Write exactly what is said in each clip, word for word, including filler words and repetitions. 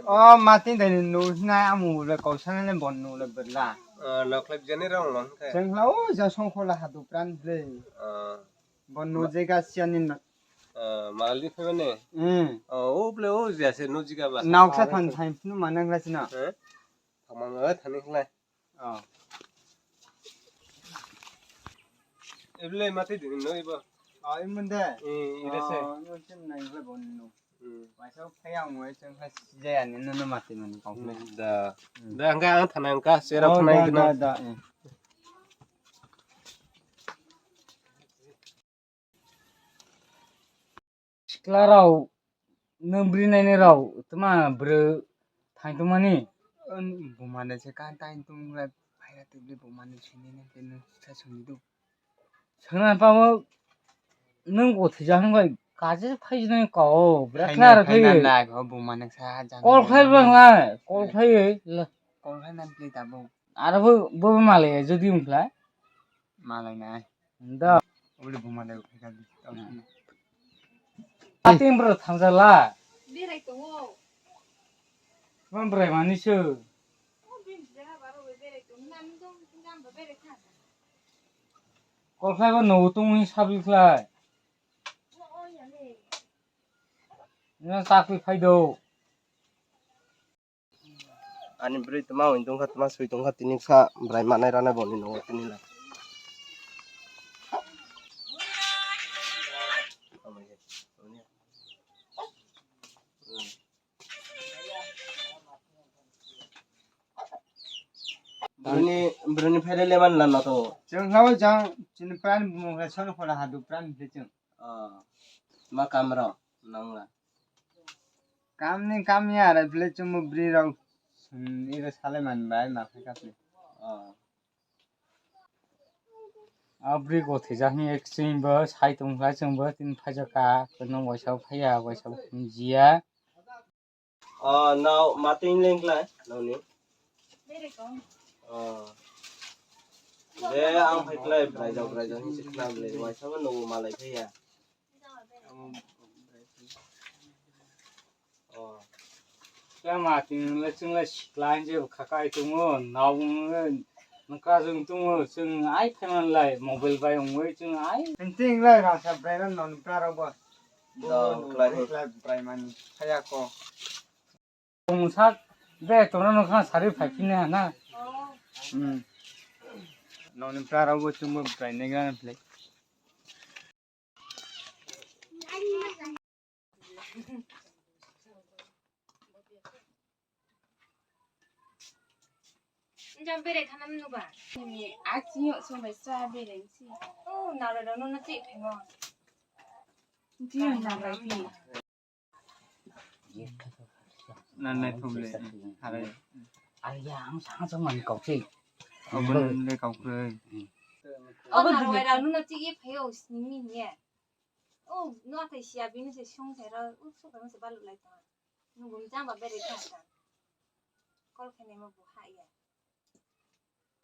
O matin dai nu na amu le kau sana le bon nu le berla. Ah, nok lek jani rong long khe. Jeng la o ja song khola hadu pran ble. Ah. Bon nu je ga siani na. Ah, mal di phai ne. Hmm. Oh, o ble o ja se nu jiga ba. Nok sa than than nu manang la sina. Eh? Thamang o thani khlai. Oh. Eble mati dini no ibo. Oh, imun de. Eh, ire se. Oh, no chen nai le bon no. Hmm. Waisa phaya mo chen kha sijaya ni no no mati mani kong. Hmm, da. Hmm. Da angka ang thana angka sera. Oh, thana da, ingkino. Da, da, eh. Sikla rao, nwng bwrwi nainai rao, tma bwrwi thaintongmani? Bumane se kan thaintong lai phaira tibli bumane sini ne teno sa songni do. Songna pabo nwng go thija hwn bai kaje phai jina ko, bra klar khai. Bumane sa jang. Call khai bang lai, call khai la. Call khai nan pli tabo. Aro bo, bo malai jodi ungkla. Malai nai. Da. Uli buma de phika di. Ating bro thamjala. Berai tongo. Tma brai mani se. O bin jaga baro berai tongo. Nang dong ngam ba berai kha. Kolkhlai bo no tong ni sabli khlai. O, o, ya le. Na takwi phai do. Ani bwrwi tma hwn tongkha, tma swi tongkha, tini kha bwrai manai ranai boni nongo tini lai. Bwrwini, bwrwini phairele man lama to. Chwng khlao jang chini pran bumung khe sono khora hadu pran khe chwng. Oh, ma kamro nangla. Kamni kami arai phle chumbo bri rok, hmm, iro sale man bai ma khai kapni. Oh. A bri go thija hini ek ching bo sai tong khlai chumbo tin phaija ka kono waisa phaiya waisa jiya. Oh, now mating lengkla noni. Oh. De ang phai klai braijak braijak hinsi khna bwle waisa bo nugo malai phaiya. Oh. Kla mating le chwng le sikla hinse khakai tongo nao nungka jwng tongo chwng ai phaiman lai mobile bai wngwi chwng ai. Hinti wng lai rangsa braina noni bwlarok bo. Do, Bo klai. Klai braimani phaiya ko. Tongsak be tongna nokha sari phai phine hana. Hmm. Noni bwlarok bo chwngbo brainai gana phlai. Jam bere khana mnu ba. Ni achi yo so bai sa bere si. Oh, na ro no no ti phemo. Ti na bai pi. Nan nai phum le. Hare. Ai ya ang sa sa man kau si. Abo nan le kau kre. Oh, na ro bai ra no no ti ye pheo sni mi ye. Oh, no atai sia bini se sung se ro. Ut so kama se balu lai ta. Nunggu jang ba bere kha ta. Kol khene mo bu ha ya.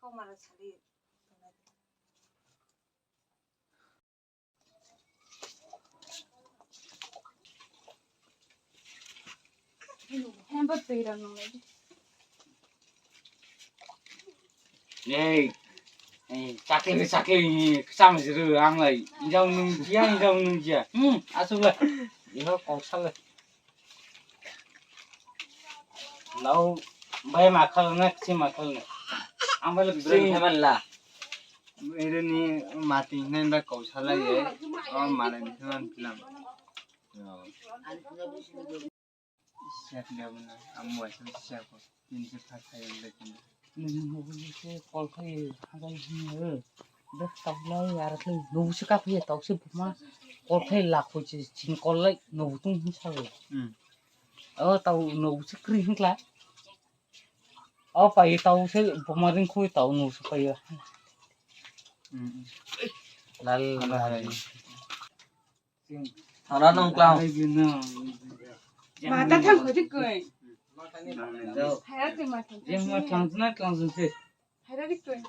Kau mara sali. Hemba twi rang nung lai. Ei, ei, chakle, chakle, kcham jiru, ang lai, injau nung jia, injau nung jia. Hmm, asuk lai. Iho kongsa lai. Lau, bai makhal na, kchi makhal na. Ang bai lak Bren sing. Theman la. Ere ni mati hinai ba kongsa lai ye. O malai ni theman philam. Siak liya buna, amo waisa siak ko, tin se pha khai le tin. Nini mobile se call khai hagai hini. Bek tau lai yar khai, no se ka phi tau se buma call khai la ko che chin call lai no tung hin sa. Hmm. O tau no se kri hin kla. O pai tau se buma ring khoi tau no se pai. Hmm. Lal. Lal. Thana nung klang. Mata thang khodi koi. Haira te mata. Jeng ma tlang na tlang jeng se. Haira dik koi.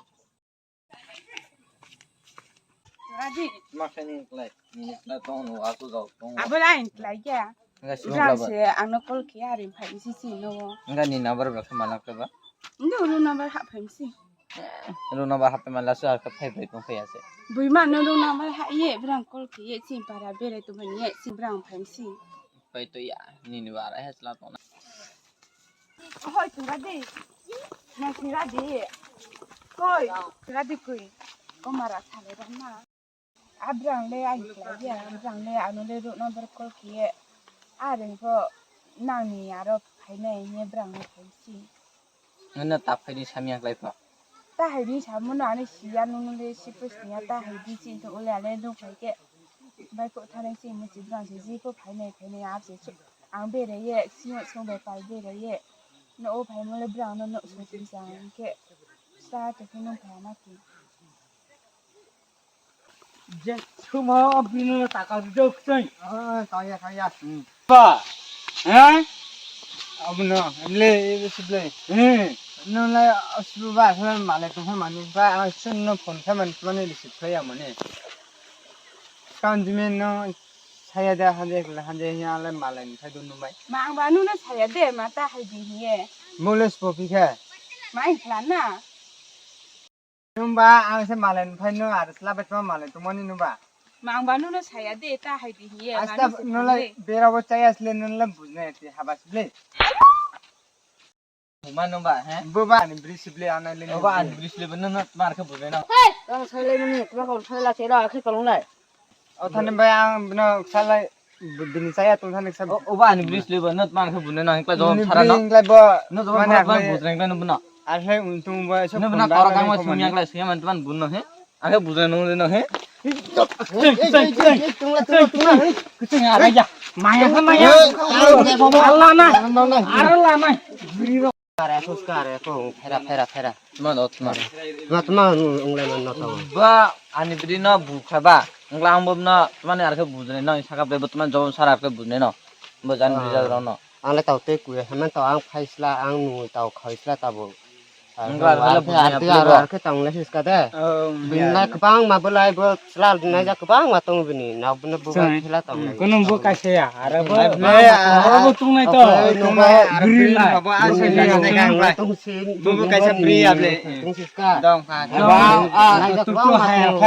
Raji. Ma kani klai. Ni la tong no aku jok tong. Abo lain klai ya. Wngkha simo Brang baba. Se angno call khe ari phai si si no. Wngkha ni number ba khe malak ba. Ndo room number hap phai si. Room number hap phai mala so ar phai phai tong phai ase. Bui ma no room number ha ye brang call khe ye si para bere to mani ye si brang phai si. Phai to ya ni ni bara he sla to na. Hoi tura de. Na tura de. Hoi tura de kui. Ko mara thale ba na. Abrang le ai khlai ya, abrang le ano le room number call khe ye. Areng pho nang ni aro phainai hwnwi brang no phai si. Nang no ta phaidi samya khlai pho. Ta hai di samo no ani siya nung le si pus niya ta hai di chin to ule ale nung phai khe. Bai pho thanai si mo si brang si ji pho phainai phainai ap se chu. Ang bere ye, simo song bai pai bere ye. No o phai mo le brang no no so tin jang khe. Sa to khe nung phai na ki. Je, thuma bini taka rujak sing. Ah, kaya, kaya. Hmm. Ba. Ha? Abno, emle, ebe sible. Hmm. Nunglai asuba, asuba male tongha mani ba, ang sunno phone kha mani, mani receive khaya mani. Kanjime no saya de, hande, hande, ya le male ni khai dun numai. Ma ang ba nuna saya de, mata hai di hiye. Mole spopi kha. Ma ang khlana. Nungba ang se malai nung phai nung ar sla bai tongma malai tongmani nungba. Mang ba nung no saya de ta hai di hiye. Asta manu se nung lai thang de. Bera bo chaya sle nung lai bujna ti habas ble. Buma nungba he? Boba ani bri sible ana le. Oba ani bri sible nung no mar khe bujna na. Tang sai lai mani tla ko sai la se ra khe kolong lai. O thani bai ang bino salai bini saya tong thani sa. O, oba ani bris le ba, not man khe bune na, hingkla jawab sara no. Hingkla bo. No jawab mane sara, akhle bujreng khe no buna. Akhle untung bo, no buna, kora kang ma sumya khlai sumya man tuan bun no he. Akhe bujreng no no he. Tungla, tungla, tungla. Kuching ara ya. Maya khe maya. Allah na. Ara la na. Kare, sus kare, ko, phera, phera, phera. Tma do, tma. Tma, tma, ung, ung, le, man, no, tma. Ba, ani bidi no, bukha ba. Ungla ang bo no, tma ni arkhe bujne no, saka bre, bo tma jom sara arkhe bujne no. Bo jan bija ro no. Ang le tau te kuya, hemen tau ang phaisla, ang nu tau khaisla tabo. Ungla ang le bujne arkhe, ya, arkhe, bro. Arkhe tang le sis ka de. Oh, bin ya, lai ya. Kwbang ma bo lai bo. Chwla naijak kwbangma tongo bini, nokno bo bai khela tongo. Kunung bo kaisa ya, aro bo tongnai to. Tongnai, aro bwrwi lai. Bo bo kaisa bwrwi ya ble. Tong siska. Dong kha. Naijak kwbangma tongo.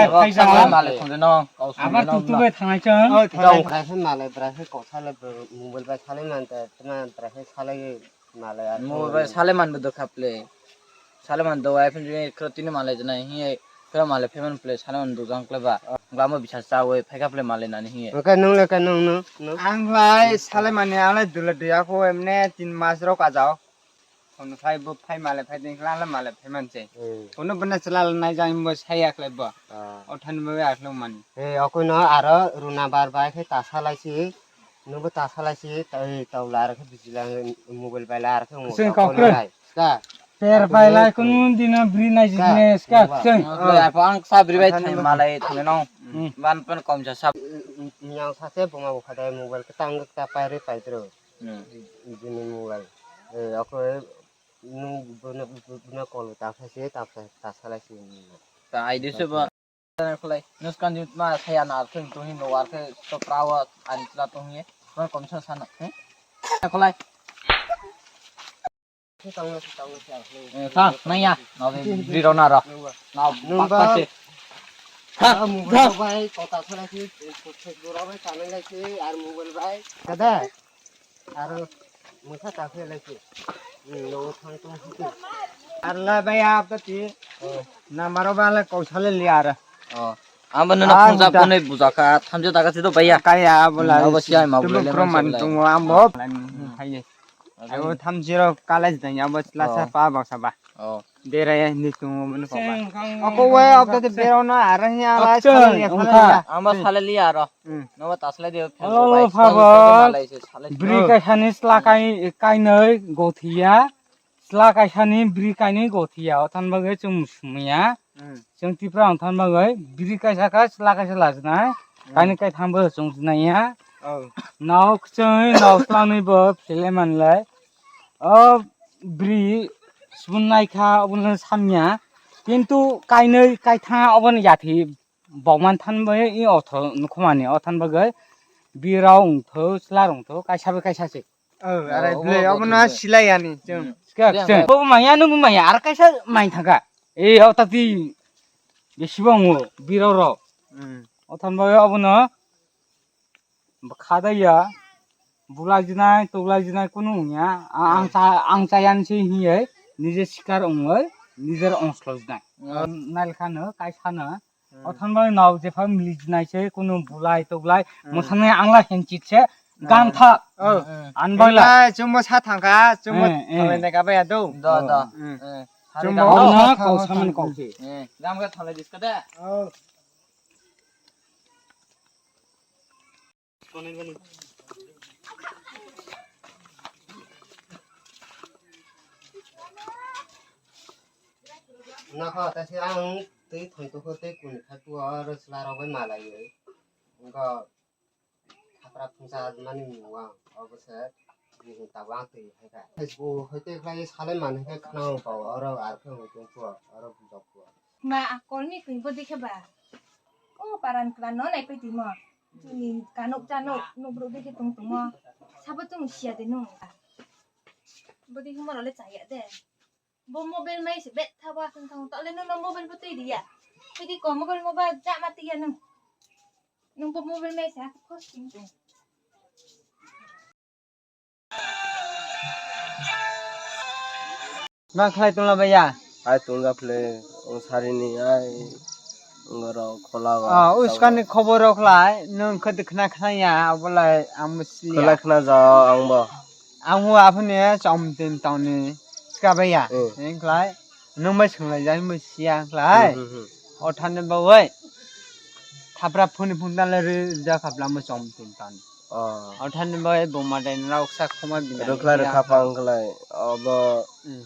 Abo tuk tuk bai thangnai chwng. Dong kha se malai bwrwi se kok salai mobile bai salai man ta, tma bwrwi se salai. Malai ar mobile bai salai man bo dokha ple. Salai man do ai phun juni khro tini malai jana hi ai khro malai pheman ple salai man do jang ple ba. Glamo bisa chawi phaikha ple malai nani hi ai. Oke nung le ke nung nung. Ang lai salai mani ang lai dula duya ko emne tin mas rok ajao. Kono phai bo phai malai phai ding kla la malai pheman che. Kono bana chala nai jang bo saya khle bo. O than bo ya khle mani. E okono aro runa bar bai khe ta salai si. Nungbo ta salai si, tei tau lar khe bijila mobile bai lar khe. Sing kok kre. Ska. Per bai lai kunu dina bri nai jine ska. Sing. Apa ang sa bri bai thai malai thai no. Ban pen kom sa sa. Yang sa se buma bukha dai mobile ke tang ta pai re pai tro. Jini mobile. Eh, ako nung buna buna kol ta sa se ta sa ta salai si. Ta ai de se ba. Khulai, nuskan di ma saya na artheng tu hin lo arthe to prawa an chla tu hin. Ma kom sa sana. Khulai. Sa naya, no bri ro na ro. Na pak pa se. Ha, mobile bai kota khulai si, dura bai kanai lai si, ar mobile bai. Kada. Aro mungsa ta khe lai se. Hmm, lo thang tong si. Arla bai ap ta ti. Namaro ba le kau sale li ara. Oh. Amba nuna phone sa phone buja kha thamje ta ka si do baiya. Kaya abo la. Abo si ai ma bule le man tung abo. Hai ye. Abo thamje ro college dang abo la sa pa ba sa ba. Oh. Bera ya ni tung abo no pa ba. Ako wai ap ta bera no ara hi ala sale ya. Amba sale li ara. Hmm. Nobo ta salai de, hello, phan bo, phan bo. Salai se, salai se. Bri kaisani sla kai, kainwi gothiya. Sla kaisani bri kainwi gothiya. O than bagwi chwng sumya. Hmm. Chwng Tipra ang than bagwi bri kaisa kha, sla kaisa lajnai. Hmm. Kainwi kaitham bo chwng jnaiya. Oh. Nao kchwi, nao slanwi bo philai manlai. O bri sibun naikha, obono samya. Kintu kainwi kaitha obono yathi. Bokman than bai i otho nukhumani o than bagwi Birao wngtho, chwla wngtho, kaisa bai kaisa se. Oh, are ble, obo no silai yani chwng. Siya, siya. Bo maya no maya, ar kaisa mai thangka. E, o tati bisi bo wngo, birao rok. Hmm. O than bai obo no khadaya, bulai jinai, tulai jinai kunu wngya. A-, ang cha, ang cha yan se hiye, nije sikar wngoi, nije ongsloi jinai. Hmm. Nai lekha no, kaisa no. Hmm. O than bai no jepha mili jinai se kunu bulai, tulai, hmm, mwsang nai ang la henchit se, hmm, gan tha. Oh. Hmm. An bai la. Chumbo sa thangka, chumbo, hmm, hmm, thanglai nai ka bai ya do. Do, do. Hmm. Hmm. Chumbo sa thangka, kau saman kau se. Hmm. Jam ga thanglai dis ka da. Oh. Nakha ta se ang tei thoi tokho tei kuni kha tu aro chwla rok bai malai oi. Wngkha thapra phungsa mani mung ang obo se bini tabang twi hai kha. Facebook hai tei khlai salai mani khe khna ang pao oro ar khe hoi tong phuo oro bujok phuo. Ma a kolmi kwi bo dikhe ba. O paran klan no nai kwi timo. Chini kanuk chanuk nukruk dikhe tong tongmo. Sabo chwng siya de nung. Bo dikhe mo role chaya de. Bo mobile mai se bet thabo aswng thang tole nung no mobile bo twi diya. Twi di ko mobile mobile ja ma twi ya nung. Nung bo mobile mai se ha khos ting ting. Ma khlai tongla baiya? Ai tongja phle, ang sarini ai ngoro khola ba. Ah, uskani khobor rok lai, nung khodi khna khna ya, obolai ang musli. Khna khna ja ang bo. Ang bo aphani chom tin tongni ska baiya. Hmm. Eng khlai, nung bai swnglai ja, musli ang khlai. Hmm, hmm, hmm. O thani bawai. Thapra phuni phung dan le ri ja khapla mo chom tin tongni. Oh. Othani bai buma dai rok sa khoma bina. Rwkhlai rwkha pang khlai. Obo, hmm,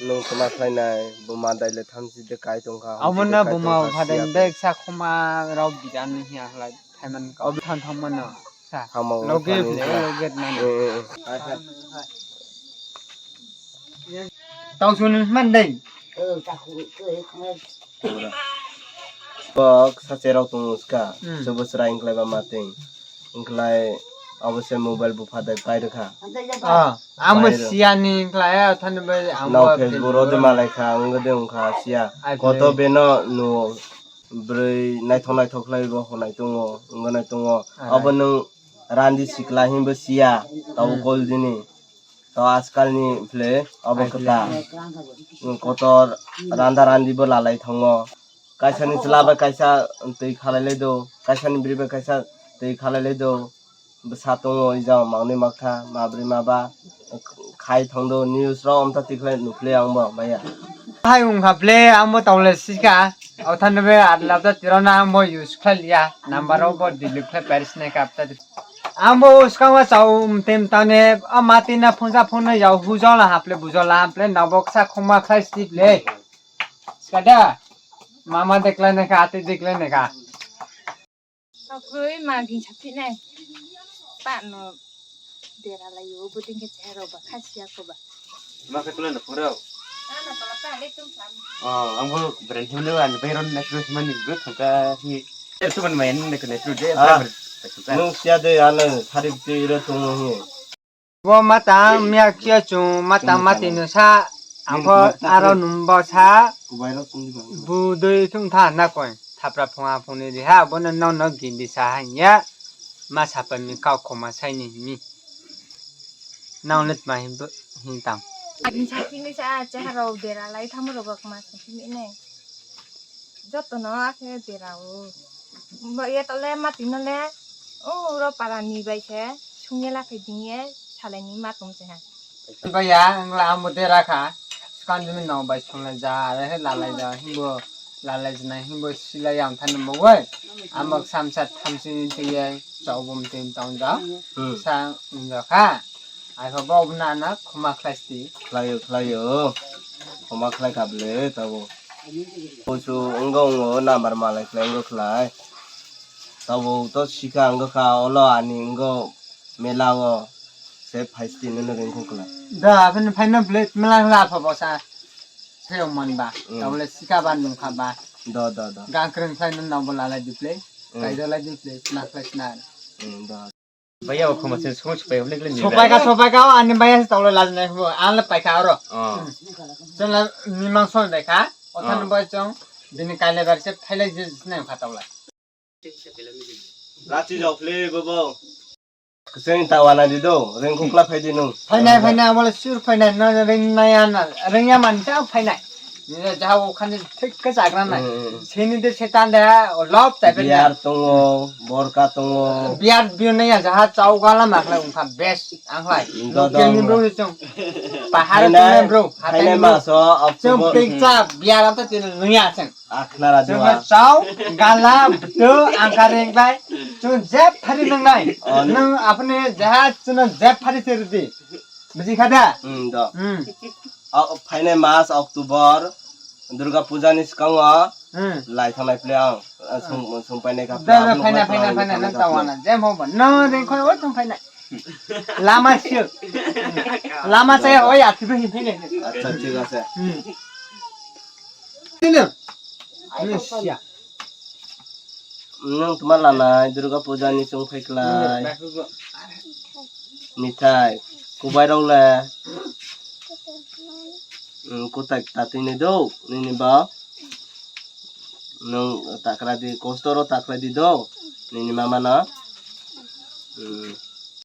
nung toma khlainai buma dai le thamchi de kai tongkha. Abo na buma phadai bek sa khoma rok bidani hiya khlai thaiman ka. Obo than thang mano. Sa. Loge le loge na. Eh, eh, eh. Tau sun man dai. Bok sache rok tongo ska. Hmm. Chubo chwrai wngkhlai ba matwng. Wngkhlai abo se mobile bupha dai pai rwkha. Ah, amo siya ni wngkhlai, ah, thani bai amo. Nao Facebook ro de malai kha, wngde wngkha siya. Ai koto beno no bwrwi naithok naithok khlai bo honai tongo, wngwi nai tongo. Ai. Abo nwng randi sikla hinbo siya, tabo, hmm, kol dini. To ajkal ni phle obo kwtal. Kotor randa randi bo lalai thango. Kaisa ni chwla bai kaisa twi khalai lai do, kaisa ni bwrwi bai kaisa twi khalai lai do. Bwsa tongo ijang mangnwi maktha, ma bwrwi ma ba khai thang do, news rok omta tikhlai nukle ang bo maya. Hai wngkha phle ang bo tole sika. Othani be adlabda tirona ang bo use khlai liya. Number rok bo delete khlai paris nai kapta. Ang bo uskang o chao mtem tane, o mati na phunsa phunna yao hujol na haple bujol na haple nabok sa khoma khlai stip le. Skada, mama deklai neka, ate deklai neka. Akhoi ma gin saphi nai. Pa no dera lai yo, buding ke chero ba, khasiya ko ba. Ma khe tula na phurao. Ana tola ta le tum sam. Oh, ang bo brand him le ani bayron na kru him ani go thangka hi. E tu ban mayan ne kne tu de. Ah. Nung sia de ano thari ti ro tung hi. Bo matang miya kiya chung matang mati no sa. Ang bo aro nung bo sa. Budui thung tha na koi. Thapra phunga phungni di ha bo no no gindi sa ha ya. Ma sapa mi kau khoma sai ni mi. Nang let ma hin bo hin tang. Ani sa kini sa chehara dera lai thamo ro bak ma sa kini ne. Joto no akhe dera o. Bo ye tole mati no le o ro para ni bai se sungye la khe ding ye salai ni ma tum se ha. Ba ya ang la amo dera kha. Skan jumi no bai sung la ja re he la lai ja hin bo. Lalai jwnai hinbo silai yang thani mugoi. Amok samsa thamsini twiye chobum tin tong jao. Hmm. Sa wngjakha. Aipha bo obo nana khuma khlai sti. Khlaio, khlaio. Khuma khlai kha bwle tabo. Kusu wngkha, wngo number malai khlai wngkha khlai. Tabo to sikha wngkha kha, olo ani wngkha mela o se phai sti nini ringkha khlai. Da, aboni phai no bwle mela wngkha kha bo sa. Seyong man ba, hmm, tabole sika ba nungkha ba. Do, do, do. Gang kreng khlai no nabo lalai di play, hmm, kaijak lai di play, sna khlai sna. Hmm, do. Bhaiya, o khoma se sung supai hobni kle ni. Sopaika, sopaika, o ani bhaiya se tawle lajnai bo, ang le paika oro. Oh. Chwng le ni mangso dai kha, o than Oh. bo chwng bini kaile bar se phailai je sinai kha tawle. Lachi jok le bobo. Kuseng ta wana di do, reng khukla phai di nung. Phainai, phainai, amole sur phainai, no reng naya na, reng ya man ta phainai. Ni ja o khani thik khe chagra nai. Hmm. Sini de setan de, o lop chai pen. Biar tongo, borka tongo. Biar biyo nai ya, jaha chau gala makla ungkha best, ang lai. Hmm, Local ni dodong. Bro chong. Pahar Phainai, ni bro, hatai phainai ni bro. Maso, Chong October. Pekcha, biar ata tin nung ya chong. Akhna radio Chwngno ha. Chau, gala, bwtw, angka reng bai. Chwng jeb phari nang nai. Oh, no. Nang apni jaha chwngno jeb phari se rwdi. Buji kha da? Hmm, do. Hmm. O, phainai mas October, Durga Puja ni swkango Hmm. lai thangnai ple ang, ah, sung, sung painai kha Da, da, phainai, phainai, phainai, phainai, nang tawana. Jeb hoba. No, reng khoi, o chwng phainai. Lama sio. Lama saya, oi, ati bai phainai. Acha, thik ase. Hmm. Tino. Ani sia. Nwng tma lanai Durga Puja ni chwng phai klai. Mithai kubai rok le. Nwng kwtai tatwi ni do nini ba. Nwng takra di kosto ro takra di do nini mama no. Hmm.